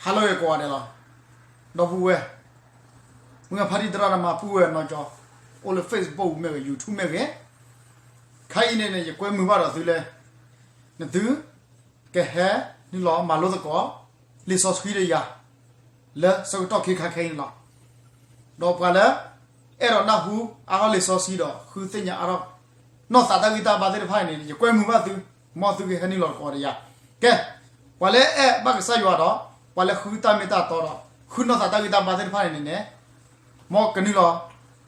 ဟါလၢအဂ့ၤကိးဂၤဒဲးလီၤ. ဒီပုၢ်ဝဲၢ်, မုၢ်ဂၤဖါတံၢ်သရၣ်သမါ ပုၢ်ဝဲၢ်နီၢ်ကၠီ အိၣ်လၢ Facebook မ့ၢ်ဂ့ၤ YouTube မ့ၢ်ဂ့ၤ, ခဲအံၤန့ၣ်န့ၣ် ယကွဲမုာ်ဘၣ်ဒီးသုလၢ နသုကဟဲနုာ်လီၤမၤလိသကိး လံာ်စီဆှံဒီးယၤ လၢဆၢကတီၢ်ခဲခါခဲအံၤန့ၣ်လီၤ. ဒီးပှၤလၢ အဲၣ်ဒိးနၢ်ဟူအါထီၣ်လံာ်စီဆှံဒီး ဃုသ့ၣ်ညါအါထီၣ် နီၢ်သးတၢ်ဂံၢ်တၢ်ဘါသ့ၣ်တဖၣ်အံၤန့ၣ် ယကွဲမုာ်ဘၣ်သု, မ်သုကဟဲနုာ်လီၤသကိးဒီးယၤ. ကဲ, ပှၤလၢအဲၣ်ဘၣ်ကစၢ်ယွၤဒီး ပှၤလၢဃုတၢ်မ့ၢ်တၢ်တီဒီး ဃုနီၢ်သးတၢ်ဂံၢ်တၢ်ဘါသ့ၣ်တဖၣ်န့ၣ်န့ၣ်န့ၣ် မ်ကနုာ်လီၤ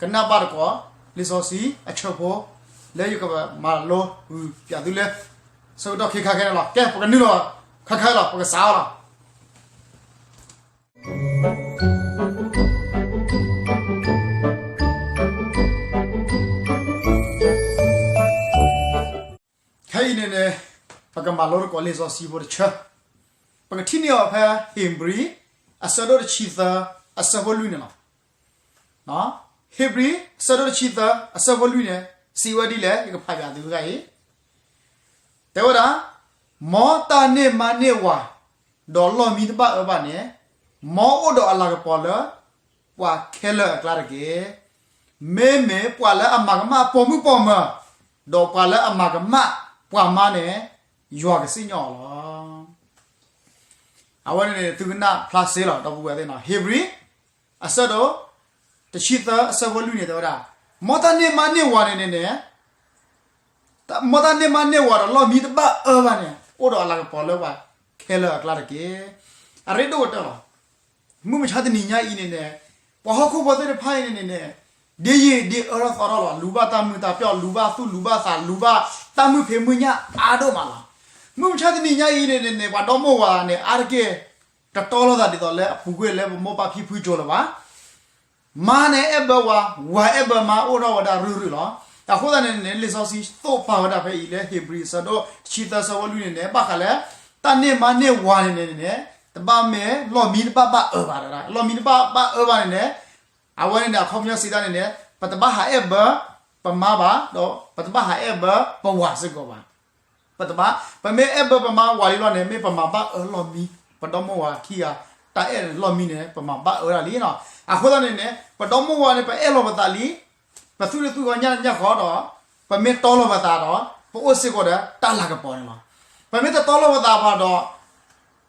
ကနၣ်ဘၣ်သကိး လံာ်စီဆှံအဆၢဖိ လၢယကမၤလိဂုာ်ပြသုလၢ ဆၢကတီၢ်ခဲခါခဲန့ၣ်လီၤ. ကဲ, ပကနုာ်လီၤ ခါခါလီၤ, ပကစးအီၤလီၤ. ခဲအံၤန့ၣ်န့ၣ် ပကမၤလိသကိးလံာ်စီဆှံဖိတဆၢ, ပကထံၣ်န့ၢ်အီၤဖဲ ဧ့ၤဘြံၤ အဆၢဒိၣ်တဆံသၢ အဆၢဖိလွံၢ်န့ၣ်လီၤ. ဧ့ၤဘြံၤ အဆၢဒိၣ်တဆံသၢ အဆၢဖိလွံၢ်န့ၣ် စံးဝဲဒ်လဲၣ်, ယကဖးဘၣ်သုတဂၤအံၤ, တဲဝဲဒၣ်, မ်တၢ်န့ၢ်မါန့ၢ်ဝၤ ဒီးလီၢ်မံတဘၣ်အၢဘၣ်န့ၣ်, မ်အိၣ်ဒီးအလၤကပီၤလၢ ပှၤခဲလၢာ်အကျါတက့ၢ်. မ့မ့ၢ်ပှၤလၢအမၤကမၣ်ပိာ်မုၣ်ပိာ်မၢၤ, ဒီးပှၤလၢအမၤကမၣ်ပှၤမါန့ၣ် ယွၤကစံၣ်ညီၣ်အီၤလီၤ. အဝဲန့ၣ်န့ၣ် သုကနၣ်ဖျါစ့လီၤ ဒီပုၢ်ဝဲၢ်သ့ၣ်နီၤ, ဧ့ၤဘြံၤ အဆၢဒိၣ် တဆံသၢ အဆၢဖိလွံၢ်န့ၣ် တဲဝဲဒၣ်, မ်တၢ်န့ၢ်မါန့ၢ်ဝၤန့ၣ်န့ၣ်န့ၣ် မ်တၢ်န့ၢ်မါန့ၢ်ဝၤဒီးလီၢ်မံတဘၣ်အၢဘၣ်န့ၣ် အိၣ်ဒီးအလၤကပီၤလၢပှၤခဲလၢာ်အကျါတက့ၢ်. အရ့ဒိၣ်ကတၢၢ်လီၤ. မုၢ်မဆါတနံၤညါအံၤန့ၣ်န့ၣ် ပှၤဟီၣ်ခိၣ်ဖိသ့ၣ်တဖၣ်အံၤန့ၣ်န့ၣ်န့ၣ် ဒ်ယံာ်ဒ်အၢထီၣ်သီထီၣ်လီၤ. လူၤဘၣ်တၢ်မုာ်တၢ်ပျီၣ်, လူၤဘၣ်သူၣ်လူၤဘၣ်သး, လူၤဘၣ်တၢ်မုာ်ဖံးမုာ်ညၣ်အါဒိၣ်မးလီၤ. မုၢ်မဆါတနံၤညါအံၤန့ၣ်န့ၣ်န့ၣ် ပှၤဒီမိၢ်ဝၤန့ၣ် အါတက့ၢ် တတီလိာ်သးဒ်သိးလၢအပူၤကွံာ်လၢပမိၢ်ပၢ်ဖံဖုကၠိလၢၤဘၣ်. မါန့ၣ်အဲၣ်ဘၢဝၤ, ဝၤအဲၣ်ဘၢမါ အိၣ်ထီၣ်ဝဲဒၣ်ရုၢ်ရုၢ်လီၤ. အဃိသတးန့ၣ်န့ၣ် လံာ်စီဆှံသိၣ်ပာ်ဝဲဒၣ်ဖဲအံၤလၢ ဧ့ၤဘြံၤ အဆၢဒိၣ်တဆံသၢ အဆၢဖိလွံၢ်န့ၣ်န့ၣ် ဘၣ်ဃးလၢ တၢ်န့ၢ်မါန့ၢ်ဝၤန့ၣ်န့ၣ်န့ၣ် တဘၣ်မ့ၢ်လီၢ်မံတဘၣ်ဘၣ်အၢဘၣ်, လီၢ်မံတဘၣ်ဘၣ်အၢဘၣ်န့ၣ်န့ၣ် အဝဲန့ၣ်န့ၣ် အခီပညီစံးတၢ်န့ၣ်န့ၣ် ပတဘၣ်ဟးအဲၣ်ဘၢပမါဘၣ်, ဒီးပတဘၣ်ဟးအဲၣ်ဘၢပဝၤစ့ၢ်ကီးဘၣ်. ပတဘၣ်, ပမ့ၢ်အဲၣ်ဘၢပမါဝၤလံလီၤန့ၣ် မ့ၢ်ပမၤဘၣ်အၢလီၢ်မံ, ပဒီမိၢ်ဝၤခံဂၤ တၢ်အဲၣ်လီၢ်မံန့ၣ် ပမၤဘၣ်အၢဒၣ်လံနီၤ. အဃိသတးန့ၣ်န့ၣ် ပဒီမိၢ်ဝၤန့ၣ် ပအဲၣ်လီၤပသးလံ, ပသူၣ်ဒုးသူၣ်ဃီညၣ်ညၣ်ဃီဒီး ပမ့ၢ်တီလိာ်ပသးဒီး ပအိၣ်စ့ၢ်ကီးဒီးတၢ်လၤကပီၤန့ၣ်လီၤ. ပမ့ၢ်တတီလိာ်ပသးဘၣ်ဒီး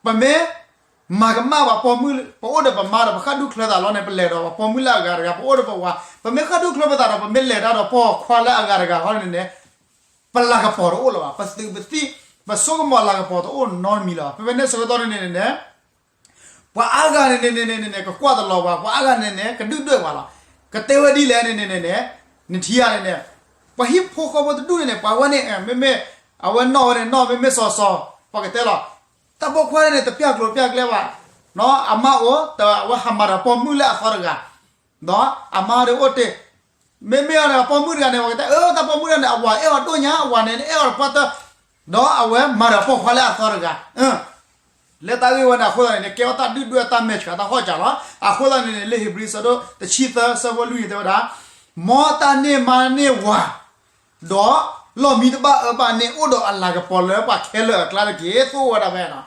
ပမ့ၢ်မၤကမၣ်ပှၤပိာ်မုၣ်, ပအိၣ်ဒီးပမါဒီး ပဃၣ်ဒူၣ်ချၢသးလီၤန့ၣ် ပလဲၤဒီးပှၤပိာ်မုၣ်လၢအဂၤတဂၤ, ပအိၣ်ဒီးပဝၤ, ပမ့ၢ်ဃၣ်ဒူၣ်ချၢပသးဒီး ပမ့ၢ်လဲၤတၢ်ဒီးပိာ်ခွါလၢအဂၤတဂၤဃီန့ၣ်န့ၣ် ပလၤကပီၤတအိၣ်လၢၤဘၣ်, ပသုးပသံၣ် ပစိကမီၤလၤကပီၤတအိၣ်နီတမံၤလၢၤဘၣ်. ဖဲဖဲန့ၣ်ဆၢကတီၢ်န့ၣ်န့ၣ်န့ၣ် ပှၤအါဂၤန့ၣ်န့ၣ်န့ၣ်န့ၣ် ကကွၢ်တလီၤပှၤ, ပှၤအါဂၤန့ၣ်န့ၣ် ကဒုၣ်ဒွဲၣ်ပှၤလီၤ. ကတဲဝဲဒ်လဲၣ်န့ၣ်န့ၣ်န့ၣ် နထံၣ်ဧါန့ၣ်န့ၣ် ပှၤဟံၣ်ဖိဃီဖိတဒူၣ်န့ၣ်န့ၣ် ပှၤဝဲန့ၣ် မ့မ့ၢ် အဝဲနီၢ်ဝဲန့ၣ်နီၢ် မ့မ့ၢ်စီၤစီၤ ပှၤကတဲလီၤ. တၢ်ပိာ်ခွါန့ၣ်န့ၣ် တပျၢ်ကျိၤပျၢ်ကျဲဘၣ်, အမါအိၣ် အဝဲဟးမၤဒီးပိာ်မုၣ်လၢအသီတဂၤ ဒီးအမါဒီးအိၣ်တ့ၢ်, မ့မ့ၢ်အီၤန့ၣ် အပိာ်မုၣ်တဂၤန့ၣ် ပှၤကတဲ အၢ တၢ်ပိာ်မုၣ်တဂၤန့ၣ် အဝၤအဲၣ်အီၤဒိၣ်ညါ, အဝၤန့ၣ် အဲၣ်အီၤတပှၢ်တၢၢ်, ဒီးအဝဲမၤဒီးပိာ်ခွါလၢအသီတဂၤ လၢတၢ်ဂ့ၢ်ဝဲန့ၣ်အဃိသတးန့ၣ်န့ၣ် ကဲထီၣ်တၢ်ဒုၣ်ဒွဲၣ်တၢ်မဲာ်ဆှးတၢ်ဟီၣ်စၢ်လီၤ. အဃိသတးန့ၣ်န့ၣ် လၢဧ့ၤဘြံၤအဆၢဒိၣ်တဆံသၢ အဆၢဖိလွံၢ်န့ၣ်တဲဝဲဒၣ်, မ်တၢ်န့ၢ်မါန့ၢ်ဝၤ ဒီးလီၢ်မံတဘၣ်အၢဘၣ်န့ၣ် အိၣ်ဒီးအလၤကပီၤလၢပှၤခဲလၢာ်အကျါတက့ၢ်. သိၣ်ဝဲဒၣ်ဖဲန့ၣ်,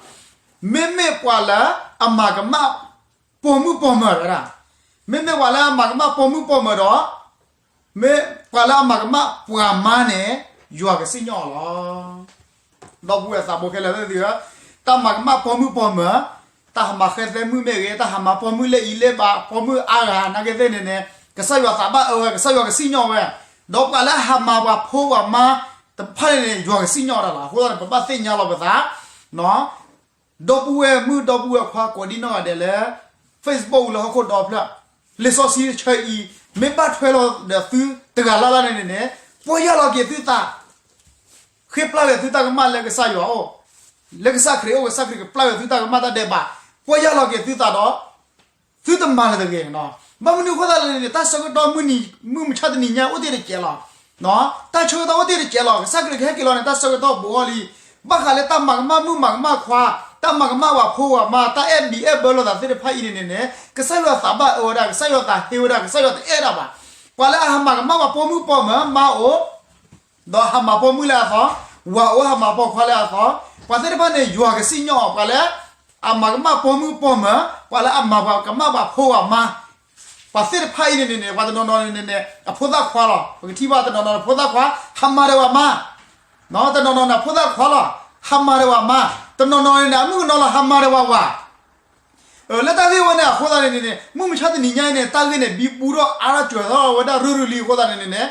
မ့မ့ၢ်ပှၤလၢအမၤကမၣ်ပိာ်မုၣ်ပိာ်မၢၤဝဲဒၣ်, မ့မ့ၢ်ပှၤလၢအမၤကမၣ်ပိာ်မုၣ်ပိာ်မၢၤဒီး မ့ၢ်ပှၤလၢအမၤကမၣ်ပှၤမါန့ၣ် ယွၤကစံၣ်ညီၣ်အီၤလီၤ. ဒီပုၢ်ဝဲၢ်သးဘိခဲလၢာ်သ့ၣ်ဧၢ, တၢ်မၤကမၣ်ပိာ်မုၣ်ပိာ်မၢၤ, တၢ်ဟးမၤဃဲသဲမုၣ်မ့ၢ်ဂ့ၤ, တၢ်ဟးမၤပိာ်မုၣ်လၢအံၤလၢဘၣ်, ပိာ်မုၣ်အါဂၤနာ်က့သ့ၣ်န့ၣ်န့ၣ် ကစၢ်ယွၤသးဘၣ်အၢဝဲ, ကစၢ်ယွၤကစံၣ်ညီၣ်ဝဲ, ဒီးပှၤလၢအဟးမၤပှၤဖိပှၤမါတဖၣ်န့ၣ်န့ၣ် ယွၤကစံၣ်ညီၣ်ဝဲဒၣ်လီၤ. အဃိသတးန့ၣ် ပဘၣ်သ့ၣ်ညါလီၤပသး ဒီပုၢ်ဝဲၢ်မုၣ်ဒီပုၢ်ဝဲၢ်ခွါကိးဒံနီၢ်ဂၤဒဲးလၢ Facebook လၢဟီၣ်ခိၣ်ဒီဖျၢၣ်, လံာ်စီဆှံတဆၢအံၤ မ့ၢ်ဘၣ်ထွဲလီၤဒီးသုတဂၤလၢ်လၢ်န့ၣ်န့ၣ်န့ၣ် ပီၢ်ယၢ်လီၤက့ၤသုသး, ဃ့ပျၢ်က့ၤသုတၢ်ကမၣ်လၢကစၢ်ယွၤအအိၣ်, လၢကစၢ်ခရံာ်အအိၣ်, ကစၢ်ခရံာ်ကပျၢ်က့ၤသုတၢ်ကမၣ်တၢ်ဒဲးဘး, ပီၢ်ယၢ်လီၤက့ၤသုသးဒီး သုတမၤလၢၤတဂ့ၤ. ဘၣ်မနုၤအဃိသတးလဲၣ်န့ၣ် တၢ်ဆၢကတီၢ်မုၢ်နံၤ မုၢ်မဆါတနံၤညါအိၣ်တ့ၢ်တစဲးလီၤ. တၢ်ဆၢကတီၢ်အိၣ်တ့ၢ်တစဲးလီၤ. ကစၢ်ခရံာ်ကဟဲက့ၤလီၤန့ၣ် တၢ်ဆၢကတီၢ်ဘူးအီၤလံ. ဘၣ်ဃးလၢတၢ်မၤကမၣ်မုၣ်မၤကမၣ်ခွါ, တၢ်မၤကမၣ်ပှၤဖိပှၤမါ, တၢ်အဲၣ်ဘံၣ်အဲၣ်ဘၢလိာ်သးသ့ၣ်တဖၣ်အံၤန့ၣ်န့ၣ်န့ၣ် ကစၢ်ယွၤသးဘၣ်အၢဝဲဒၣ်, ကစၢ်ယွၤသးဟ့ဝဲဒၣ်, ကစၢ်ယွၤတအဲၣ်ဒၣ်ဘၣ်. ပှၤလၢအဟးမၤကမၣ်ပှၤပိာ်မုၣ်ပိာ်မၢၤ, မါအိၣ် ဒီးဟးမၤပိာ်မုၣ်လၢအသီ, ဝၤအိၣ်ဟးမၤပိာ်ခွါလၢအသီ, ပှၤသ့ၣ်တဖၣ်န့ၣ် ယွၤကစံၣ်ညီၣ်အီၤ, ပှၤလၢ အမၤကမၣ်ပိာ်မုၣ်ပိာ်မၢၤ, ပှၤလၢအမၤပှၤကမၣ်ပှၤဖိပှၤမါ, ပှၤသ့ၣ်တဖၣ်အံၤန့ၣ်န့ၣ်န့ၣ် ပှၤတနီၤနီၤန့ၣ်န့ၣ်န့ၣ် အဖိသၣ်ခွါလီၤ. ပကထံၣ်ဘၣ်တနီၤနီၤန့ၣ် ဖိသၣ်ခွါ ဟးမၤဒီးပှၤမါ, တနီၤနီၤန့ၣ် အဖိသၣ်ခွါလီၤ, ဟးမၤဒီးပှၤမါ, တနီၤနီၤန့ၣ်န့ၣ် အမုၣ်ကနီၤလီၤ ဟးမၤဒီးပှၤဝၤ လၢတၢ်ဂ့ၢ်ဝဲန့ၣ် အဃိသတးန့ၣ်န့ၣ်န့ၣ် မုၢ်မဆါတနံၤညါအံၤန့ၣ် တၢ်ဂ့ၢ်န့ၣ် ဘံဘူထီၣ်အါထီၣ်စှၤထီၣ်ဝဲဒၣ်ရုၢ်ရုၢ်လံအဃိသတးန့ၣ်န့ၣ်န့ၣ်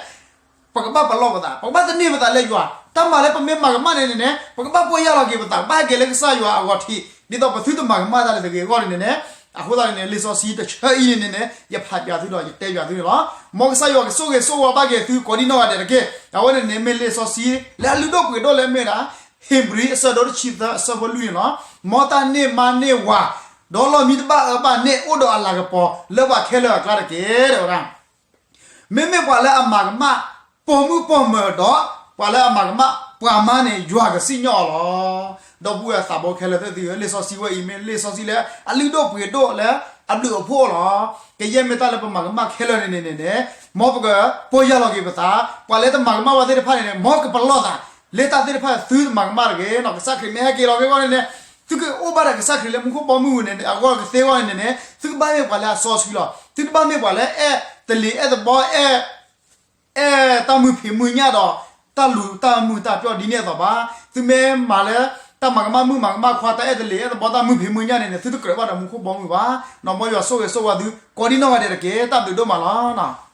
ပကဘၣ်ပလီၢ်ပသး, ပကဘၣ်သန့ၤပသးလၢယွၤ, တၢ်မၤလၢပမ့ၢ်မၤကမၣ်န့ၣ်န့ၣ်န့ၣ် ပကဘၣ်ပီၢ်ယၢ်လီၤက့ၤပသး, ပဘၣ်ဟဲက့ၤလၢကစၢ်ယွၤအဂီၢ်ထံး, ဒ်သိးပသုတမၤကမၣ်တၢ်လၢတဂ့ၤအဂီၢ်န့ၣ်န့ၣ်န့ၣ်, အဃိသတးန့ၣ်န့ၣ် လံာ်စီဆှံတဆၢအံၤန့ၣ်န့ၣ်န့ၣ် ယဖးပၠးသုဒီး ယတဲပၠးသုန့ၣ်လီၤ. မ်ကစၢ်ယွၤကဆိၣ်ဂ့ၤဆိၣ်ဝါဘၣ်က့ၤသုကိးဒံနီၢ်ဂၤဒဲးတက့ၢ်. အဝဲန့ၣ်န့ၣ် မ့ၢ်လံာ်စီဆှံ လၢအလုၢ်ဒိၣ်ပှ့ၤဒိၣ်လၢမ့ၢ်ဒၣ် ဧ့ၤဘြံၤ အဆၢဒိၣ်တဆံသၢ အဆၢဖိလွံၢ်န့ၣ်လီၤ. မ်တၢ်န့ၢ်မါန့ၢ်ဝၤ ဒီးလီၢ်မံတဘၣ်အၢဘၣ်န့ၣ် အိၣ်ဒီးအလၤကပီၤ လၢပှၤခဲလၢာ်အကျါတက့ၢ် တဲဝဲဒၣ်. မ့မ့ၢ်ပှၤလၢအမၤကမၣ်ပိာ်မုၣ်ပိာ်မၢၤဒီး ပှၤလၢအမၤကမၣ်ပှၤမါန့ၣ် ယွၤကစံၣ်ညီၣ်အီၤလီၤ. ဒီပုၢ်ဝဲၢ်သးဘိခဲလၢာ်သ့ၣ်သုဧၢ, လံာ်စီဆှံဝဲအံၤ မ့ၢ်လံာ်စီဆှံလၢအလုၢ်ဒိၣ်ပှ့ၤဒိၣ်လၢအဘျုးအဖှိၣ်လီၤ. ကယဲၢ်မ့ၢ်တၢ်လၢပမၤကမၣ်ခဲလၢာ်န့ၣ်န့ၣ်န့ၣ်န့ၣ် မ်ပကပီၢ်ယၢ်လီၤက့ၤပသး, ပှၤလၢတမၤကမၣ်ဝဲသ့ၣ်တဖၣ်န့ၣ်န့ၣ် မ်ကပလီၢ်သး, လၢတၢ်သ့ၣ်တဖၣ်သုတမၤကမၣ်တဂ့ၤ, ကစၢ်ခရံာ်မ့ၢ်ဟဲက့ၤလီၤက့ၤအဂီၢ်န့ၣ်န့ၣ် သုကအိၣ်ဘၣ်ဒီးကစၢ်ခရံာ်လၢမူခိၣ်ဘီမုၢ်ပူၤန့ၣ်န့ၣ် အဂီၢ်ကသ့အဂီၢ်န့ၣ်န့ၣ်န့ၣ် သုကဘၣ်မ့ၢ်ပှၤလၢအစီဆှံလီၤ. သုတဘၣ်မ့ၢ်ပှၤလၢအဲၣ်တလံၤအဲၣ်တဘီ အဲၣ်တၢ်မုာ်ဖံးမုာ်ညၣ်ဒီး တၢ်လူၤတၢ်မုာ်တၢ်ပျီဒ်န့ၣ်အသိးဘၣ်. သုမ့ၢ်မၤလၢ တၢ်မၤကမၣ်မုၣ်မၤကမၣ်ခွါ တၢ်အဲၣ်တလံၤအဲၣ်တဘီ တၢ်မုာ်ဖံးမုာ်ညၣ်န့ၣ်န့ၣ် သုတကြၢးဘၣ်ဒီးမူခိၣ်ဘီမုၢ်ဘၣ်. မ်ယွၤဆိၣ်ဂ့ၤဆိၣ်ဝါသု ကိးဒံနီၢ်ဂၤဒဲးတက့ၢ်. တၢ်ဘျုးဒိၣ်မးလီၤ.